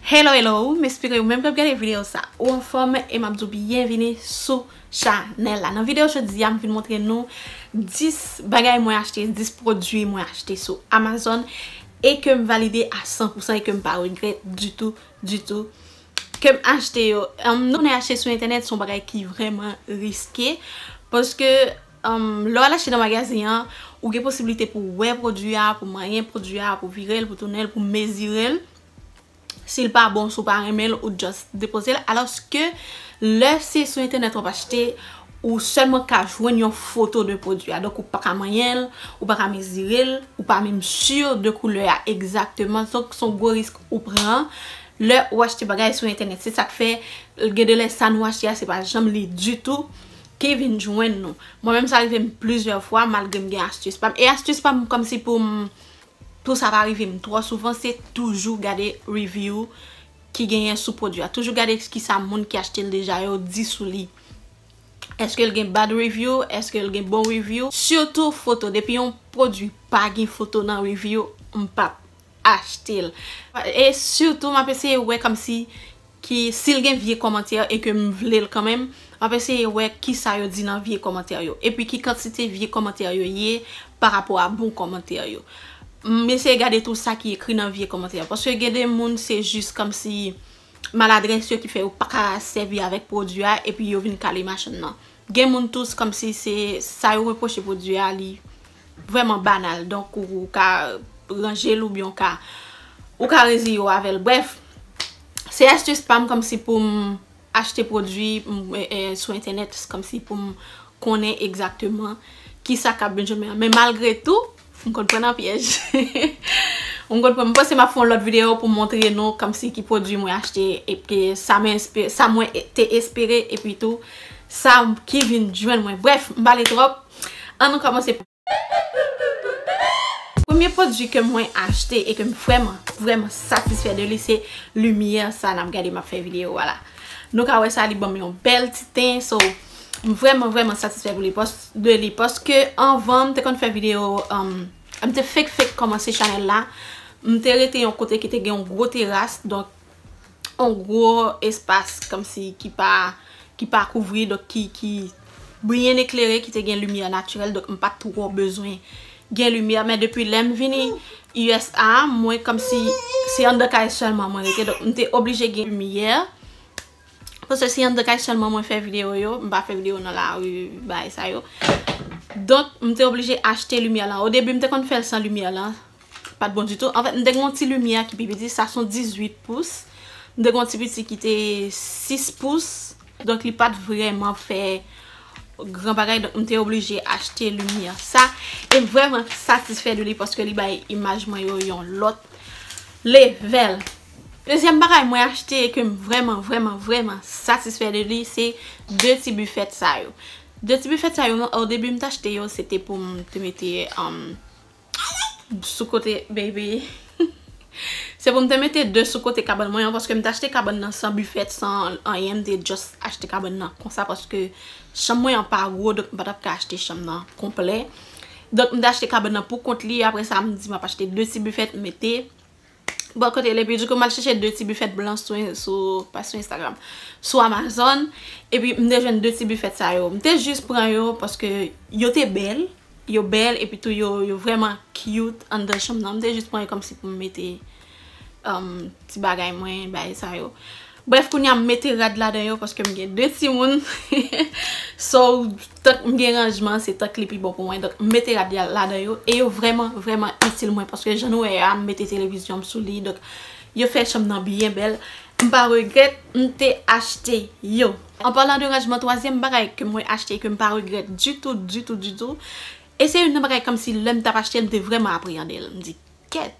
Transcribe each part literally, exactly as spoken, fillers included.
Hello, hello, m espere ou menm k ap gade videyo sa, ou anfòm e m ap di w byenvini sou chanèl la. Nan videyo jodi a, m vin montre nou dis bagay mwen achte, dis pwodui mwen achte sou Amazon e ke m valide a san pou san e ke m pa regrèt ditou, ditou ke m achte yo. Em, nou konnen achte sou entènèt se yon bagay ki vrèman riske, paske, em, lè w al achte nan magazen an, ou gen posiblite pou w wè pwodui a, pou w manyen pwodui a, pou w vire l, pou w tounen l, pou w mezire l. Si l pa bon, si w pa renmen l, ou just depoze l. Alòske, lè se sou entènèt w ap achte, ou sèlman ka jwenn yon foto de pwodui a. Donk, ou pa ka manyen l, ou pa ka mezire l, ou pa menm si de koulè a egzakteman. Donk, se yon gwo risk ou pran lè w achte bagay sou entènèt. Se sa k fè, gen de lè sa nou achte a, se pa janm li ditou ki vin jwenn nou. Mwen menm, sa rive m plizyè fwa, malgre m gen astis pa m. E astis pa m, kòmsi pou m pou sa pa rive m twò souvan, se toujou gade review ki genyen sou pwodui a. Toujou gade kisa moun ki achte l deja yo di sou li. Èske l gen bad review? Èske l gen bon review? Sitou foto. Depi yon pwodui pa gen foto nan review, m p ap achte l. E sitou, m ap eseye wè kòmsi ki, si l gen vye kòmantè e ke m vle l kanmenm, m ap eseye wè kisa yo di nan vye kòmantè yo, epi ki kantite vye kòmantè yo ye pa rapò a bon kòmantè yo. M eseye gade tou sa ki ekri nan vye kòmantè yo, paske gen de moun se jis kòmsi maladrès yo ki fè yo pa ka sèvi avèk pwodui a, epi yo vin kale machann nan. Gen moun tou, se kòmsi se sa yo repwoche pwodui a, li vrèman banal. Donk, ou, ou ka ranje l oubyen ou ka, ou ka reziye w avè l. Brèf, se astis pa m kòmsi pou m achte pwodui, m, e, e, sou entènèt, kòmsi pou m konnen egzakteman kisa k ap vin jwenn mwen an. Men malgre tou, m konn pran nan pyèj. M konn pran, m panse m ap fè yon lòt videyo pou m montre nou kòmsi ki pwodui mwen achte, epi sa mwen espe-, sa mwen e-, te espere, epi tou sa ki vin jwenn mwen. Brèf, m pale twòp. Ann nou kòmanse. Premye pwodui ke mwen achte e ke m vrèman, vrèman satisfè de li, se limyè sa n ap gade m ap fè videyo a la. Nou ka wè sa, li ban m yon bèl ti ten, so, m vrèman, vrèman satisfè pou li, pòs-, de li, paske anvan, m te konn fè videyo, um, m te fèk, fèk kòmanse chanèl la, m te rete yon kote ki te gen yon gwo teras, donk, yon gwo espas, kòmsi ki pa, ki pa kouvri, donk ki, ki byen eklere, ki te gen limyè natirèl, donk m pa t twò bezwen gen limyè, men depi lè m vini U S A, mwen kòmsi se anndan kay sèlman mwen rete, donk m te oblije gen limyè. Paske se anndan kay sèlman mwen fè videyo yo, m pa fè videyo nan lari, bagay sa yo. Donk, m te oblije achte limyè lan. O debi, m te konn fè l san limyè lan. Pa t bon ditou. Anfèt, m te gen yon ti limyè ki pi piti, sa se yon dizuit pous. M te gen yon ti piti ki te sis pous. Donk, li pa t vrèman fè gran bagay, donk m te oblije achte limyè sa. E m vrèman satisfè de li paske li bay imaj mwen yo yon lòt level. Dezyèm bagay mwen achte e ke m vrèman, vrèman, vrèman satisfè de li, se de ti bifèt sa yo. De ti bifèt sa yo, o debi m t achte yo, se te pou m te mete, um, sou kote, baby. Se pou m te mete de sou kote kabann mwen an, paske m te achte kabann nan san bifèt, san anyen, m te just achte kabann nan konsa, paske chanm mwen an pa gwo, donk m pa t ap ka achte chanm nan konplè. Donk, m te achte kabann nan pou kont li, apre sa, m di m ap achte de ti bifèt, m mete bò kote l, epi dikou, m al chèche de ti bifèt blan sou, sou, pa sou Instagram, sou Amazon, epi m te jwenn de ti bifèt sa yo. M te jis pran yo, paske yo te bèl, yo bèl, epi tou yo, yo vrèman cute anndan chanm nan. M te jis pran yo kòmsi pou m mete, um, ti bagay mwen, bagay sa yo. Brèf, kounye a m mete rad ladan yo paske m gen de timoun. So, tank m gen ranjman, se tank li pi bon pou mwen. Donk, m mete rad ladan yo e yo vrèman, vrèman itil mwen paske jan nou wè a, m mete televizyon m sou li. Donk, yo fè chanm nan byen bèl. M pa regrèt, m te achte yo. An palan de ranjman, twazyèm bagay ke mwen achte ke m pa regrèt ditou, ditou, ditou, e se youn nan bagay kòmsi lè m t ap achte l, m te vrèman apreyande l. M di, kèt,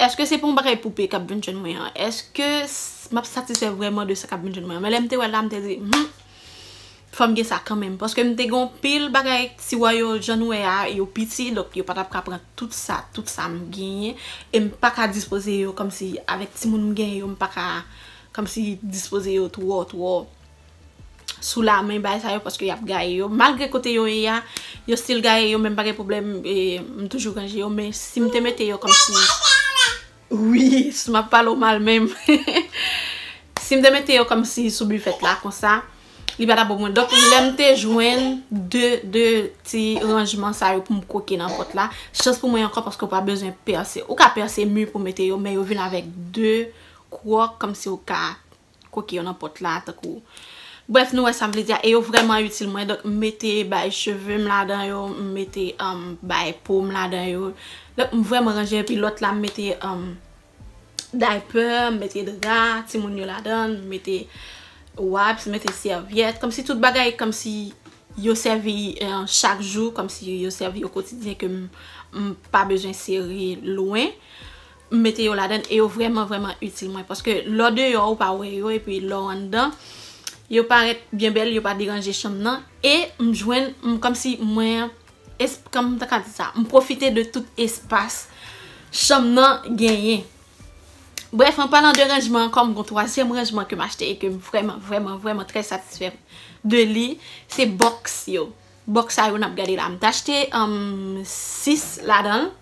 èske se pa yon bagay poupe k ap vin jwenn mwen an? Èske s-, m ap satisfè vrèman de sa k ap vin jwenn mwen an? Men lè m te wè l la, m te di, hmm, fò m gen sa kanmenm. Paske m te gen yon pil bagay, tiwa yo, jan nou wè a, yo piti, donk yo pa t ap ka pran tout sa, tout sa m genyen. E m pa ka dispoze yo kòmsi avèk timoun m genyen yo, m pa ka kòmsi dispoze yo twò, twò sou lamen, bagay sa yo, paske y ap gaye yo. Malgre kote yo ye a, yo still gaye yo, men m pa gen pwoblèm, e, m toujou ranje yo, men si m te mete yo kòmsi, wi, si m ap pale w mal menm. Si m te mete yo kòmsi sou bifèt la konsa, li pa t ap bon pou mwen. Donk, lè m te jwenn de, de ti ranjman sa yo pou m koke nan pòt la, chans pou mwen ankò paske w pa bezwen pèse. Ou ka pèse mi pou mete yo, men yo vin avèk de kwòk, kòmsi w ka koke yo nan pòt la, tankou. Brèf, nou wè sa m vle di a, e yo vrèman itil mwen. Donk, m mete bay cheve m ladan yo, m mete, um, bay po m ladan yo. Donk, m vrèman ranje, epi lòt la, m mete, um, diaper, m mete dra timoun yo ladan, m mete wipes, m mete sèvyèt, kòmsi tout bagay, kòmsi yo sèvi, eh, chak jou, kòmsi yo sèvi o kotidyen ke m, m pa bezwen sere lwen. M mete yo ladan e yo vrèman, vrèman itil mwen. Paske lè w deyò, ou pa wè yo, epi lè w anndan, yo parèt byen bèl, yo pa deranje chanm nan. E m jwenn, m, kòmsi mwen, es-, kòman m ta ka di sa? M pwofite de tout espas chanm nan genyen. Brèf, an palan de ranjman ankò, m gon twazyèm ranjman ke m achte e ke m vrèman, vrèman, vrèman trè satisfè de li, se bòks yo. Bòks sa yo n ap gade la. M t achte, um, sis ladan l.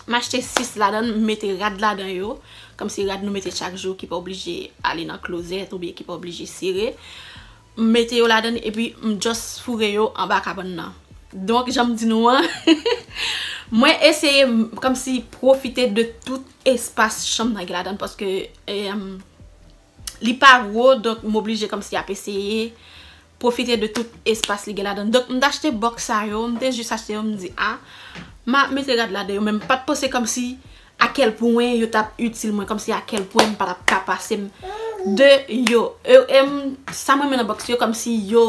M achte sis ladan l, m mete rad ladan yo. Kòmsi rad nou mete chak jou ki pa oblije ale nan klozèt oubyen ki pa oblije sere. M mete yo ladan l epi m just foure yo anba kabann nan. Donk, jan m di nou an, mwen eseye m, kòmsi pwofite de tout espas chanm nan gen ladan l paske, em, li pa gwo, donk m oblije kòmsi ap eseye pwofite de tout espas li gen ladan l. Donk, m t achte bòks sa yo, m te jis achte yo, m di, a, m a mete rad ladan yo, men m pa t panse kòmsi a kèl pwen yo t ap itil mwen, kòmsi a kèl pwen m pa t ap ka pase m de yo. E, e m, sa m renmen nan bòks yo, kòmsi yo,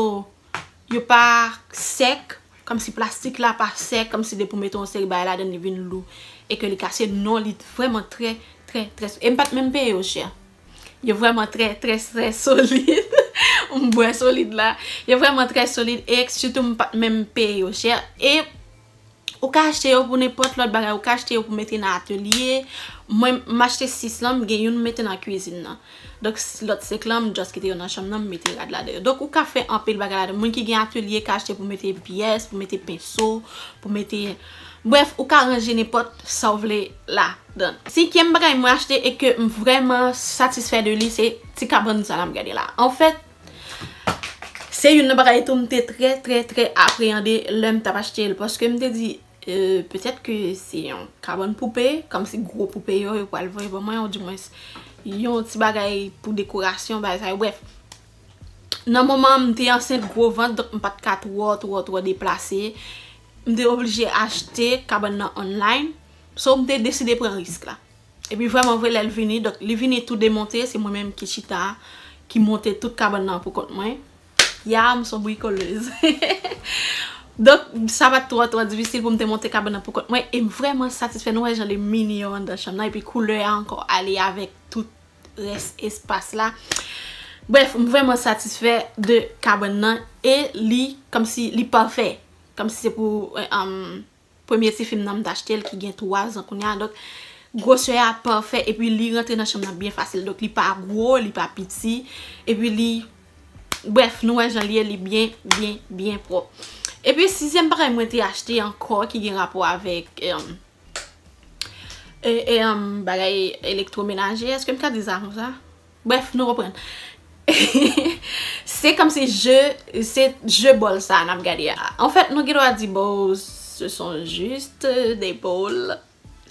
yo pa sèk, kòmsi plastik la pa sèk, kòmsi depi w mete yon seri bagay ladan l, li vin lou, e ke li kase. Non, li vrèman trè, trè, trè, e m pa t menm peye yo chè. Yo vrèman trè, trè, trè solid. M bwè solid la. Yo vrèman trè solid e sitou m pa t menm peye yo chè. E ou ka achte yo pou nenpòt lòt bagay. Ou ka achte yo pou mete nan atelye. Mwen, m achte sis lan, m gen youn m mete nan kwizin nan. Donk, s-, lòt senk lan, m just kite yo nan chanm nan, m mete rad ladan yo. Donk, ou ka fè anpil bagay ladan. Moun ki gen atelye ka achte pou mete pyès, pou mete penso, pou mete, brèf, ou ka ranje nenpòt sa w vle ladan. Senkyèm bagay mwen achte e ke m vrèman satisfè de li, se ti kabann sa n ap gade la. Anfèt, se youn nan bagay tou m te trè, trè, trè apreyande lè m t ap achte l, paske m te di, e, petèt ke se yon kabann poupe, kòmsi gwo poupe yo, yo pral voye ban mwen, oudimwens, yon ti bagay pou dekorasyon, bagay sa yo. Brèf, nan moman an, m te ansent gwo vant, donk m pa t ka twò, twò, twò deplase. M te oblije achte kabann nan online. So, m te deside pran risk la. Epi vrèman vre, lè l vini, donk li vini tou demonte, se mwen menm ki chita, ki monte tout kabann nan pou kont mwen. Ya, m se yon brikolez. Donk, sa pa t twò, twò difisil pou m te monte kabann nan pou kont mwen, e m vrèman satisfè. Nou wè jan li mini yo anndan chanm nan, epi koulè a ankò ale avèk tout rès espas la. Brèf, m vrèman satisfè de kabann nan, e li kòmsi li pafè. Kòmsi se pou, eh, um, premye ti fi m nan m t achte l ki gen twa zan kounye a. Donk, gwosè a pafè, epi li rantre nan chanm nan byen fasil. Donk, li pa gwo, li pa piti, epi li, brèf, nou wè jan li ye, li byen, byen, byen pwòp. Epi, sizyèm bagay mwen te achte ankò ki gen rapò avèk, em, e, e, em, bagay elektwomenaje. Èske m ka di sa konsa? Brèf, nou konprann. Se kòmsi je, se je bòl sa n ap gade a. Anfèt, nou gen dwa di bòl, ce sont juste des bowls.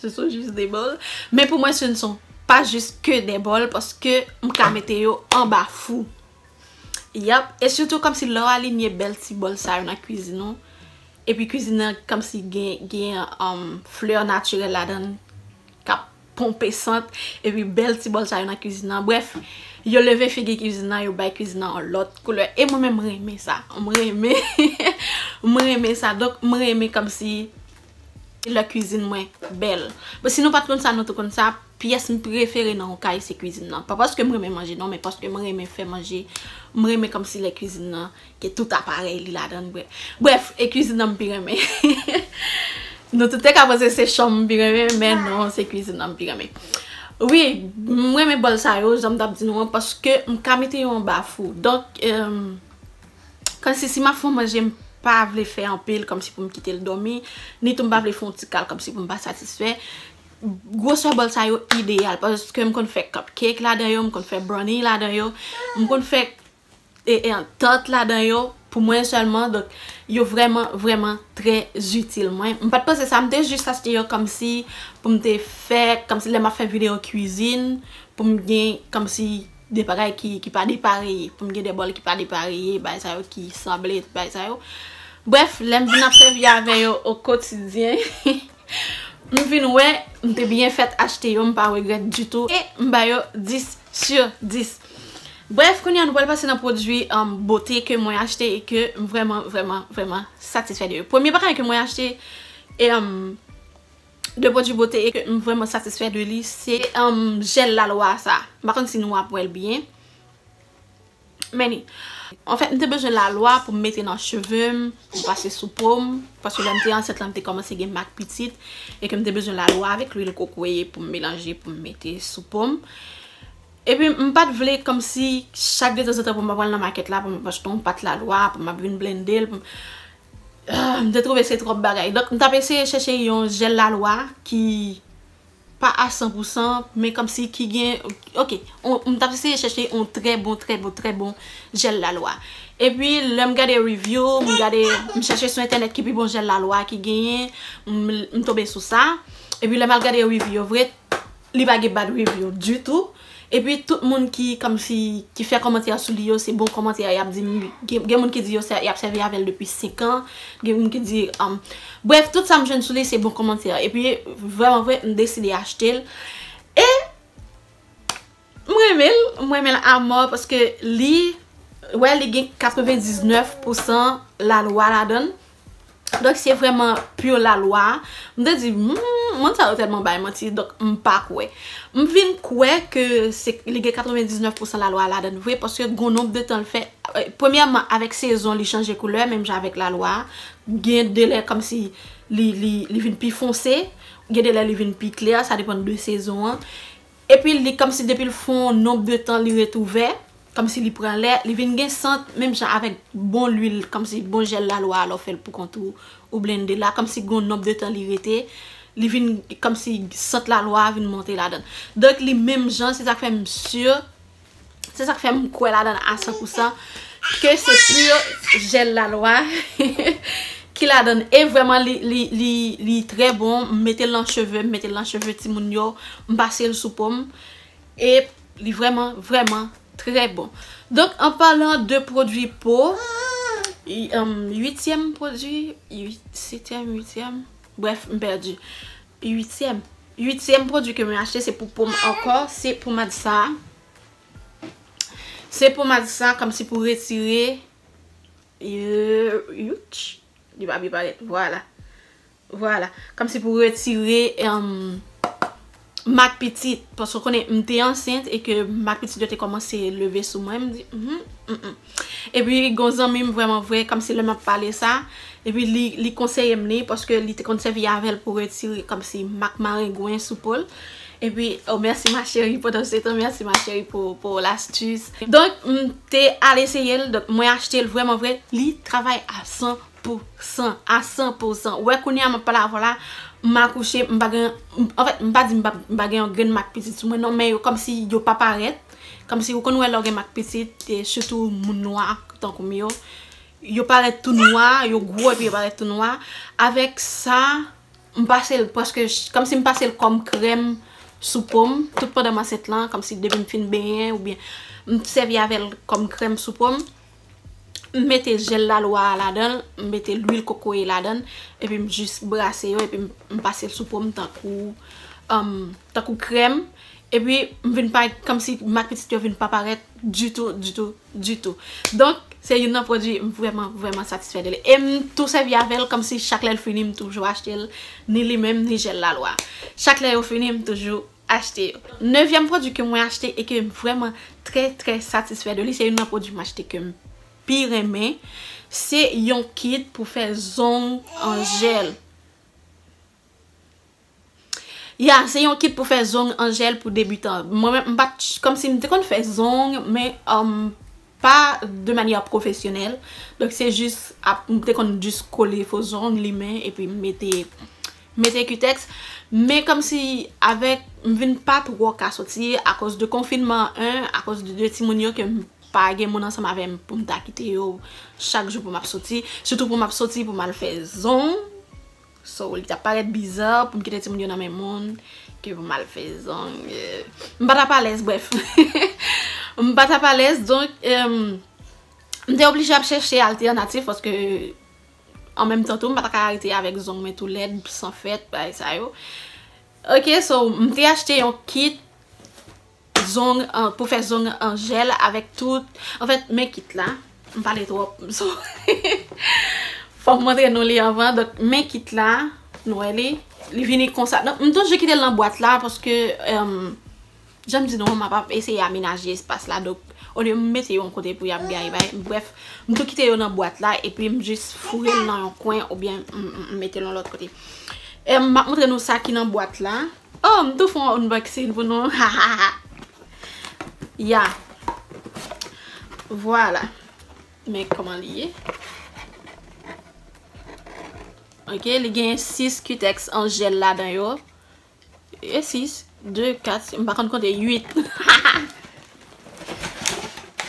Ce sont juste des bowls. Men pou mwen, ce ne sont pas juste que des bowls, paske m ka mete yo anba fou. Yap. E sitou kòmsi lè w alinye bèl ti bòl sa yo nan kwizin ou, epi kwizin nan kòmsi gen, gen, um, flè natirèl ladan l k ap ponpe sant, epi bèl ti bòl sa yo nan kwizin nan. Brèf, yo leve figi kwizin nan, yo bay kwizin nan yon lòt koulè. E mwen menm, m renmen sa. M renmen, m renmen sa. Donk, m renmen kòmsi lè kwizin mwen bèl. Bon, si nou pa t konn sa, nou te konn sa, pyès m prefere nan yon kay, se kwizin nan. Pa paske m renmen manje, non, men paske m renmen fè manje. M renmen kòmsi lè kwizin nan gen tout aparèy li ladan l, brèf. Brèf, e kwizin nan m pi renmen. Nou tout te ka panse se chanm m pi renmen, men non, se kwizin nan m pi renmen. Wi, m renmen bòl sa yo, jan m t ap di nou an, paske m ka mete yo anba fou. Donk, em, kòmsi si m ap fè yon manje, m pa vle fè anpil, kòmsi pou m kite l dòmi, ni tou m pa vle fè yon ti kal, kòmsi pou m pa satisfè. Gwosè bòl sa yo ideyal, paske m konn fè cupcake ladan yo, m konn fè brownie ladan yo, m konn fè e, e, tart ladan yo pou mwen sèlman. Donk, yo vrèman, vrèman trè itil mwen. M pa t panse sa, m te jis achte yo kòmsi pou m te fè, kòmsi lè m ap fè videyo kwizin, pou m gen kòmsi de bagay ki, ki pa depareye, pou m gen de bòl ki pa depareye, bagay sa yo ki sanble, bagay sa yo. Brèf, lè m vin ap sèvi avè yo o kotidyen, m vin wè m te byen fèt achte yo, m pa regrèt ditou. E m ba yo dis sur dis. Brèf, kounye a nou pral pase nan pwodui, um, bote ke mwen achte e ke m vrèman, vrèman, vrèman satisfè de yo. Premye bagay ke mwen achte, e, um, de pwodui bote e ke m vrèman satisfè de li, se, um, jèl lalwa sa. M pa konn si nou ap wè l byen. Men li. Anfèt, m te bezwen lalwa pou m mete nan cheve m, pou m pase sou po m, paske lè m te ansent la, m te kòmanse gen mak pitit, e ke m te bezwen lalwa avèk lwil kokoye pou m melanje, pou m mete sou po m. Epi, m pa t vle kòmsi chak de tanzantan pou m ap pral nan makèt la, pou m ap achte yon pat lalwa, pou m ap vin blende l, pou m, ah, m te twouve se twòp bagay. Donk, m t ap eseye chèche yon jèl lalwa ki pa a san pou san, men kòmsi ki gen, ok, on, m t ap eseye chèche yon trè bon, trè bon, trè bon jèl lalwa. Epi, lè m gade review, m gade, m chèche sou entènèt ki pi bon jèl lalwa ki genyen, m, m tonbe sou sa. Epi, lè m al gade review yo vre, li pa gen bad review ditou. Epi, tout moun ki, kòmsi, ki fè kòmantè sou li yo, se bon kòmantè y ap di m. Gen, gen moun ki di yo sè-, y ap sèvi avè l depi senk an. Gen moun ki di, um, brèf, tout sa m jwenn sou li, se bon kòmantè. Epi, vrèman vre, m deside achte l. E m renmen l, m renmen l amò, paske li, wè, li gen katrevendiznèf pousan lalwa ladan l. Donk, se vrèman pure lalwa. M te di, hmm, moun sa yo tèlman bay manti, donk m pa kwè. M vin kwè ke se, li gen katrevendiznèf pousan lalwa ladan l vre, paske gon nonb de tan l fè, eh, premyèman, avèk sezon, li chanje koulè, menm jan avèk lalwa. Gen de lè kòmsi li, li, li vin pi fonse, gen de lè li vin pi klè, sa depann de sezon an. Epi, li kòmsi depi l fè yon nonb de tan, li ret ouvè. Kòmsi li pran lè, li vin gen sant, menm jan avèk bon lwil, kòmsi bon jèl lalwa a, lè w fè l pou kont ou, ou blende la, kòmsi gon nonb de tan li rete, li vin kòmsi sant lalwa a vin monte ladan l. Donk, li menm jan, se sa k fè m si, se sa k fè m kwè ladan l a san pou san, ke se pure jèl lalwa ki ladan l. E vrèman, li, li, li, li trè bon. M mete l nan cheve, m mete l nan cheve timoun yo, m pase l sou po m. E li vrèman, vrèman trè bon. Donk, an palan de pwodui po, i, um, uityèm pwodui, uit, setyèm, uityèm, brèf, m pèdi. Uityèm. Uityèm pwodui ke mwen achte, se pou po m ankò, se pomad sa. Se pomad sa, kòmsi pou retire, euh, youch, li pa byen parèt, vwala. Vwala. Kòmsi pou retire, em, mak pitit. Paske w konnen, m te ansent e ke mak pitit yo te kòmanse leve sou mwen. M di, mhm, mm, mm. Epi, gon zanmi m vrèman vrè, kòmsi lè m ap pale sa, epi li, li konseye m li, paske li te konn sèvi avè l pou retire, kòmsi mak marengwen sou po l. Epi, oh, mèsi ma chérie, pandan se tan, mèsi ma chérie pou, pou lastis. Donk, m te al eseye l, donk, mwen achte l vrèman vrè, li travay a san pou san, a san pou san. Ou wè, kounye a m ap pale avè w la, m akouche, m pa gen, m, anfèt, m pa di m pa, m pa gen yon grenn mak pitit sou mwen, non, men yo kòmsi yo pa parèt. Kòmsi ou konn wè lè w gen mak pitit, e sitou moun nwa, tankou m yo, yo parèt tou nwa, yo gwo epi yo parèt tou nwa. Avèk sa, m pase l, prèske, kòmsi m pase l kòm krèm sou po m, tout pandan m ansent lan, kòmsi depi m fin benyen, oubyen m sèvi avè l kòm krèm sou po m. M mete jèl lalwa a ladan l, m mete lwil kokoye ladan l, epi m jis brase yo, epi m, m pase l sou po m tankou, um, tankou krèm. Epi m vin pa, kòmsi mak pitit yo vin pa parèt ditou, ditou, ditou. Donk, se youn nan pwodui m vrèman, vrèman satisfè de li. E m tou sèvi avè l, kòmsi chak lè l fini, m toujou achte l, ni li menm, ni jèl lalwa. Chak lè yo fini, m toujou achte yo. Nevyèm pwodui ke mwen achte e ke m vrèman trè, trè satisfè de li, se youn nan pwodui m achte ke m pi renmen, se yon kit pou fè zong an jèl. Ya, se yon kit pou fè zong an jèl pou debitan. Mwen menm, m pa t, kòmsi m te konn fè zong, men, um, pa de manyè pwofesyonèl. Donk, se jis, ap, m te konn jis kole fo zong, limen, epi m mete, mete kitèks. Men kòmsi avèk m vin pa twò ka soti akoz de konfinman, en, akoz de, de timoun yo ke m pa gen moun ansanm avè m pou m ta kite yo chak jou pou m ap soti, sitou pou m ap soti pou m al fè zong. So, li t ap parèt biza pou m kite timoun yo nan men moun ke pou m al fè zong. Eh, m pa t ap alèz, brèf. M pa t ap alèz, donk, em, m te oblije ap chèche altènatif paske an menm tan tou, m pa ta ka rete avèk zong mwen tou lèd, san fèt, bagay sa yo. Ok, so, m te achte yon kit zong an, pou fè zong an jèl avèk tout. Anfèt, men kit la. M pale twòp. So, fò m montre nou li anvan. Donk, men kit la, nou wè li. Li vini konsa. Donk, m toujou kite l nan bwat la paske, em, jan m di nou, m ap, ap eseye amenaje espas la. Donk, olye m mete yo yon kote pou y ap gaye bay. Brèf, m tou kite yo nan bwat la epi m jis foure l nan yon kwen oubyen m, m, m mete l yon lòt kote. Em, m ap montre nou sa ki nan bwat la. Oh, m tou fè yon unboxing pou nou. Ya. Vwala. Men kòman li ye. Ok, li gen sis Cutex an jèl ladan yo. E sis, de, kat, m pa konn konte, uit.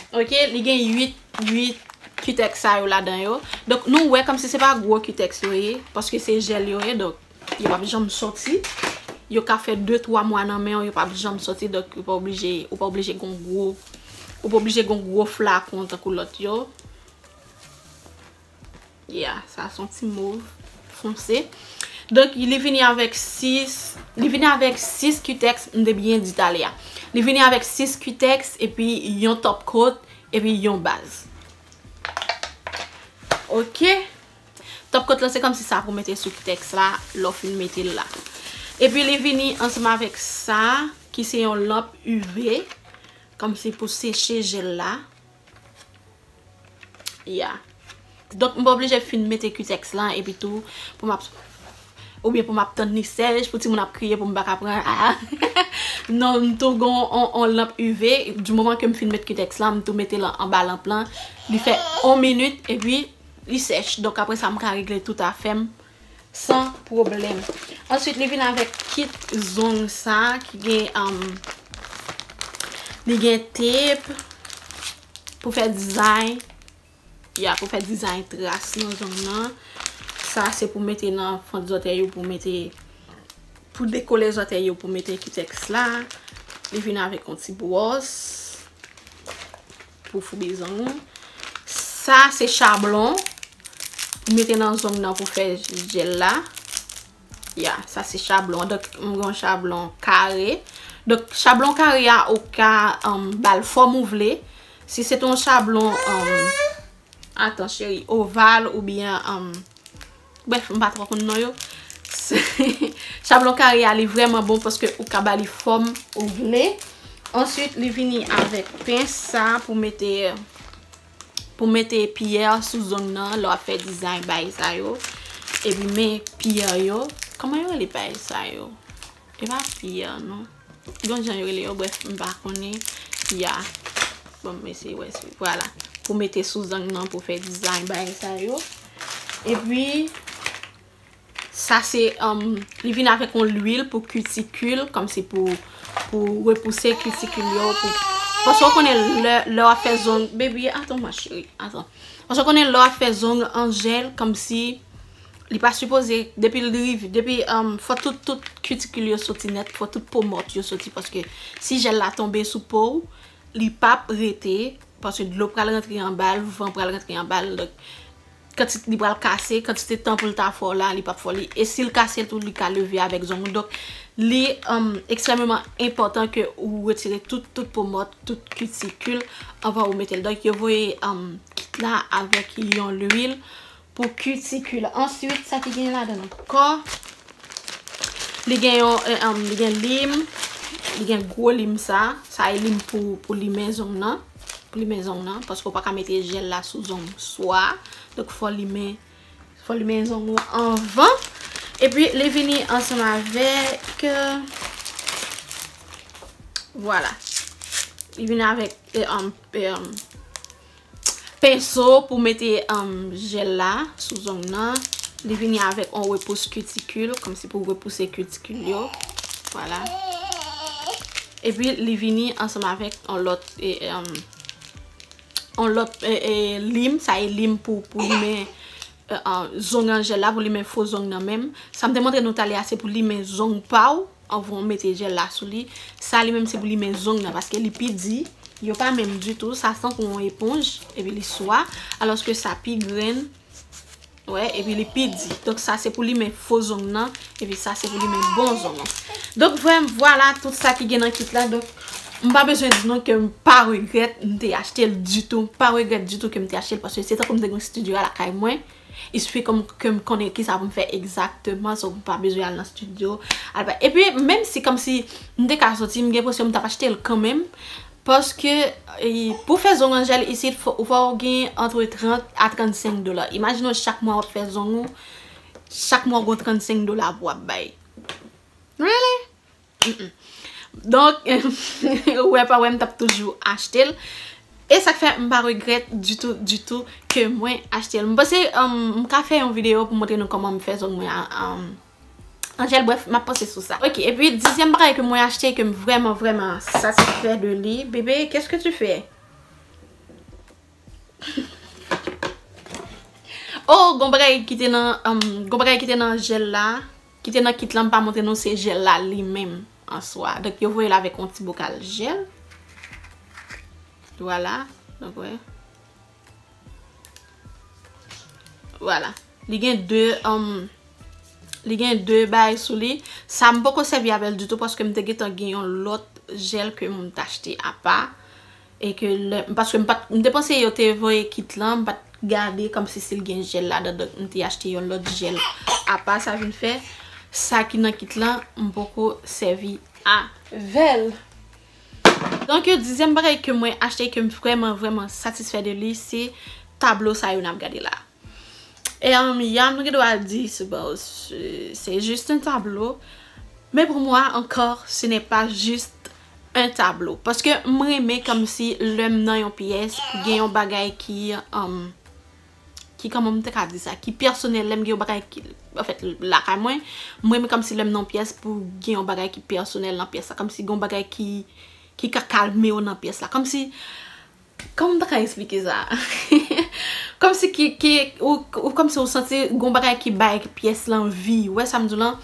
Ok, li gen uit, uit Cutex sa yo ladan yo. Donk, nou wè kòmsi se pa gwo Cutex yo ye, paske se jèl yo ye, donk, yo p ap janm sòti. Yo ka fè de, twa mwa nan men w, yo p ap janm sòti, donk, ou pa oblije, ou pa oblije gon gwo, ou pa oblije gon gwo flakon tankou lòt yo. Yeah, sa se yon ti mov fonse. Donk, li vini avèk sis, li vini avèk sis Cutex, m te byen di talè a. Li vini avèk sis Cutex, epi yon top coat, epi yon baz. Ok. Top coat la, se kòmsi sa pou mete sou Cutex la, lè w fin mete l la. Epi li vini ansanm avèk sa, ki se yon lanp U V, kòmsi pou seche jèl la. Ya. Donk, m pa oblije fin mete Cutex lan, epi tou, pou m ap, oubyen pou m ap tann li sèch, pou timoun ap kriye, pou m pa ka pran, ah. Non, m tou gon on, on lanp U V, di moman ke m fin met Cutex lan, m tou mete l anba lanp lan, li fè on minit, epi li sèch. Donk, apre sa, m ka regle tout afè m san pwoblèm. Answit, li vin avèk kit zong sa, ki gen, um, li gen tep, pou fè dizay. Ya, pou fè dizay tras nan zong nan. Sa, se pou mete nan fant zòtèy ou pou mete, pou dekole zòtèy ou pou mete Cutex la. Li vin avèk yon ti bwòs pou foubi zong ou. Sa, se chablon pou mete nan zong nan pou fè jèl la. Ya, sa se chablon. Donk, m gen yon chablon kare. Donk, chablon kare a, ou ka, um, ba l fòm ou vle. Si se te yon chablon, um, atan, cheri, oval oubyen, um, brèf, m pa twò konn non yo. Chablon kare a, li vrèman bon paske ou ka ba li fòm ou vle. Answit, li vini avèk pens sa pou mete pou mete piyè sou zong nan, lè w ap fè dizay bay sa yo. Epi men piyè yo. Kòman yo rele bay sa yo? E pa piyè, non. Gon jan yo rele yo, brèf, m pa konnen. Ya. Bon, m eseye wè si, vwala. Pou mete sou zong nan, pou fè dizay bay sa yo. Epi, Sa se, um, li vin avèk yon lwil pou kitikil, kòmsi pou, pou repouse kitikil yo, pou, paske w konnen lè, lè w ap fè zong, baby, atan ma cheri, atan. Paske w konnen lè w ap fè zong an jèl, kòmsi li pa sipoze, depi l rive, depi, um, fò tout, tout kitikil yo soti nèt, fò tout po mò yo soti, paske si jèl la tonbe sou po w, li p ap rete, paske dlo pral rantre anba l, van pral rantre anba l, donk, kanti-, li pral kase, kantite tan pou l ta fè w la, li p ap fè w li. E si l kase tou, li ka leve avèk zong ou. Donk, li, um, ekstrèmeman enpòtan ke ou retire tout, tout po mò, tout kitikil anvan ou mete l. Donk, yo voye, um, kit la avèk yon lwil pou kitikil. Answit, sa ki gen ladan l ankò? Li gen yon, eh, um, li gen lim, li gen gwo lim sa. Sa e lim pou, pou limen zong nan. Pou limen zong nan, paske w pa ka mete jèl la sou zong swa. Donk, fò limen, fò limen zong ou anvan. Epi, li vini ansanm avèk, euh, vwala. Li vini avèk, eh, um, eh, um, penso pou mete, um, jèl la sou zong nan. Li vini avèk yon repous kitikil, kòmsi pou repouse kitikil yo. Vwala. Epi li vini ansanm avèk yon lòt, e, em, yon lòt, e, e, lim, sa e lim pou, pou limen, e, e, zong an jèl la, pou limen fo zong nan menm. Sa m te montre nou talè a, se pou limen zong pa w, anvan w mete jèl la sou li. Sa li menm se pou limen zong nan, paske li pi di, yo pa menm ditou, sa tankou yon eponj, epi li swa, alòske sa pi grenn, wè, epi li pi di. Donk sa se pou limen fo zong nan, epi sa se pou limen bon zong an. Donk vwè, vwala tout sa ki gen nan kit la. Donk m pa bezwen di nou ke m pa regrèt m te achte l ditou. M pa regrèt ditou ke m te achte l, paske se tankou m te gen yon estidyo a lakay mwen. Il suffit ke m, ke m konnen kisa pou m fè egzakteman, so m pa bezwen al nan estidyo. Al pa, epi menm si kòmsi m te ka soti, m gen enpresyon m t ap achte l kanmenm. Paske, e, pou fè zong an jèl isit, fò, fò w gen antre trant a trannsenk dola. Imajine w chak mwa w ap fè zong ou, chak mwa w gen trannsenk dola pou w ap bay. Really? Mm-mm. Donk, wè pa wè, m t ap toujou achte l. E sa k fè m pa regrèt ditou, ditou ke mwen achte l. M panse, um, m ka fè yon videyo pou montre nou kòman m fè zong mwen a, um, an jèl, brèf, m ap panse sou sa. Ok, epi dizyèm bagay ke mwen achte, ke m vrèman, vrèman satisfè de li. Bébé, qu'est-ce que tu fais? Oh, gon bagay ki te nan, um, gon bagay ki te nan jèl la, ki te nan kit la, m pa montre nou, se jèl la li menm an swa. Donk, yo voye l avèk yon ti bokal jèl. Vwala. Donk, wè. Vwala. Li gen de, um, li gen de bagay sou li. Sa, m poko sèvi avè l ditou paske m te gentan gen yon lòt jèl ke m t achte apa. E ke lè, paske m pa t, m te panse yo te voye kit lan, m pa t gade kòmsi si l gen jèl ladan, donk m te achte yon lòt jèl apa, sa vin fè sa ki nan kit lan, m poko sèvi avè l. Donk, dizyèm bagay ke mwen achte, ke m vrèman, vrèman satisfè de li, se tablo sa yo n ap gade la. E, um, ya, nou gen dwa di, se, bon, se, c'est juste un tableau. Mais pour moi, encore, ce n'est pas juste un tableau. Paske m renmen kòmsi lè m nan yon pyès, gen yon bagay ki, um, ki, kòman m te ka di sa, ki pèsonèl, lè m gen yon bagay ki, anfèt, lakay mwen, m renmen kòmsi lè m nan yon pyès pou gen yon bagay ki pèsonèl nan pyès la, kòmsi gen yon bagay ki, ki ka kalme w nan pyès la, kòmsi, kòman m ta ka eksplike sa? Kòmsi ki, ki, ou, ou kòmsi ou santi gon bagay ki bay pyès lan vi, ou wè sa m di w lan?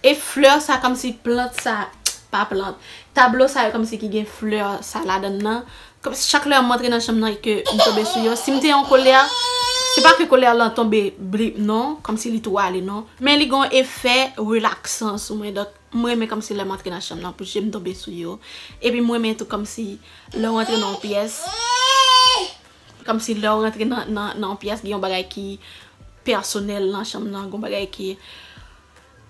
E flè sa, kòmsi plant sa, pa plant, tablo sa yo kòmsi ki gen flè sa ladan l nan. Kòmsi chak lè m antre nan chanm nan e ke m tonbe sou yo, si m te an kolè, se pa ke kolè lan tonbe blip non, kòmsi li tou ale non. Men li gen yon efè relaksan sou mwen, donk m renmen kòmsi lè m antre nan chanm nan pou je m tonbe sou yo. Epi m renmen tou kòmsi lè w antre nan yon pyès, kòmsi lè w antre nan, nan, nan yon pyès, gen yon bagay ki pèsonèl nan chanm nan, gen yon bagay ki,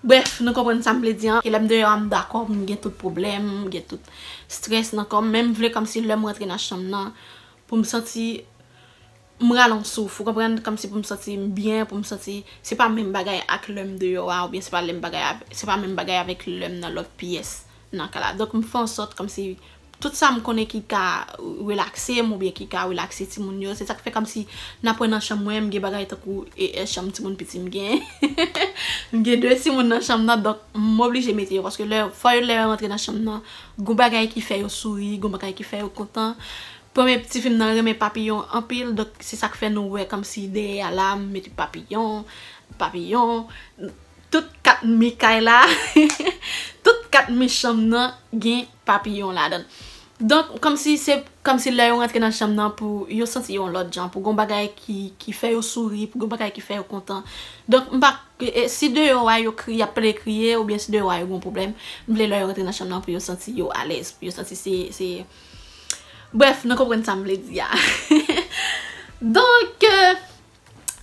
brèf, nou konprann sa m vle di an. E lè m deyò a, m dakò, m gen tout pwoblèm, m gen tout strès nan kò m, men m vle kòmsi lè m rantre nan chanm nan, pou m santi, m rale yon souf, ou konprann, kòmsi pou m santi m byen, pou m santi, se pa menm bagay ak lè m deyò a, oubyen se pa lè m bagay avè, se pa menm bagay avèk lè m nan lòt pyès nan kay la. Donk, m fè an sòt kòmsi tout sa m konnen ki ka relakse m oubyen ki ka relakse timoun yo, se sa k fè kòmsi n ap wè nan chanm mwen, m gen bagay tankou, e, e, chanm timoun piti m gen. M gen de timoun nan chanm nan, donk m oblije mete yo, paske lè, fò yo lè yo rantre nan chanm nan, gon bagay ki fè yo souri, gon bagay ki fè yo kontan. Premye piti fi m nan renmen papiyon anpil, donk se sa k fè nou wè kòmsi dèyè a la, m mete papiyon, papiyon, tout kat mi kay la, tout kat mi chanm nan gen papiyon ladan l. Donk, kòmsi se, kòmsi lè yo rantre nan chanm nan pou yo santi yo yon lòt jan, pou gon bagay ki, ki fè yo souri, pou gon bagay ki fè yo kontan. Donk, m pa, e, e, si deyò a yo kri-, y ap plede kriye, oubyen si deyò a yo gon pwoblèm, m vle lè yo rantre nan chanm nan pou yo santi yo alèz, pou yo santi se, se, brèf, nou konprann sa m vle di a. Donk, e,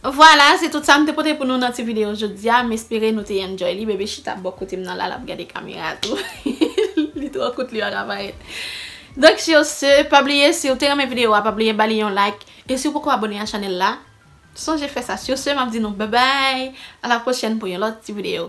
Vwala, se tout sa m te pote pou nou nan ti videyo jodi a. M espere nou te enjoy li. Bebe chita bò kote m nan la, l ap gade kamera tou. Li twò kout, li pa ka parèt. Donk, sur ce, pa bliye, si w te renmen videyo a, pa bliye ba li yon like. E si w poko abòne a chanèl la, sonje fè sa. Sur ce, m ap di nou bye bye. A la pwochèn pou yon lòt ti videyo.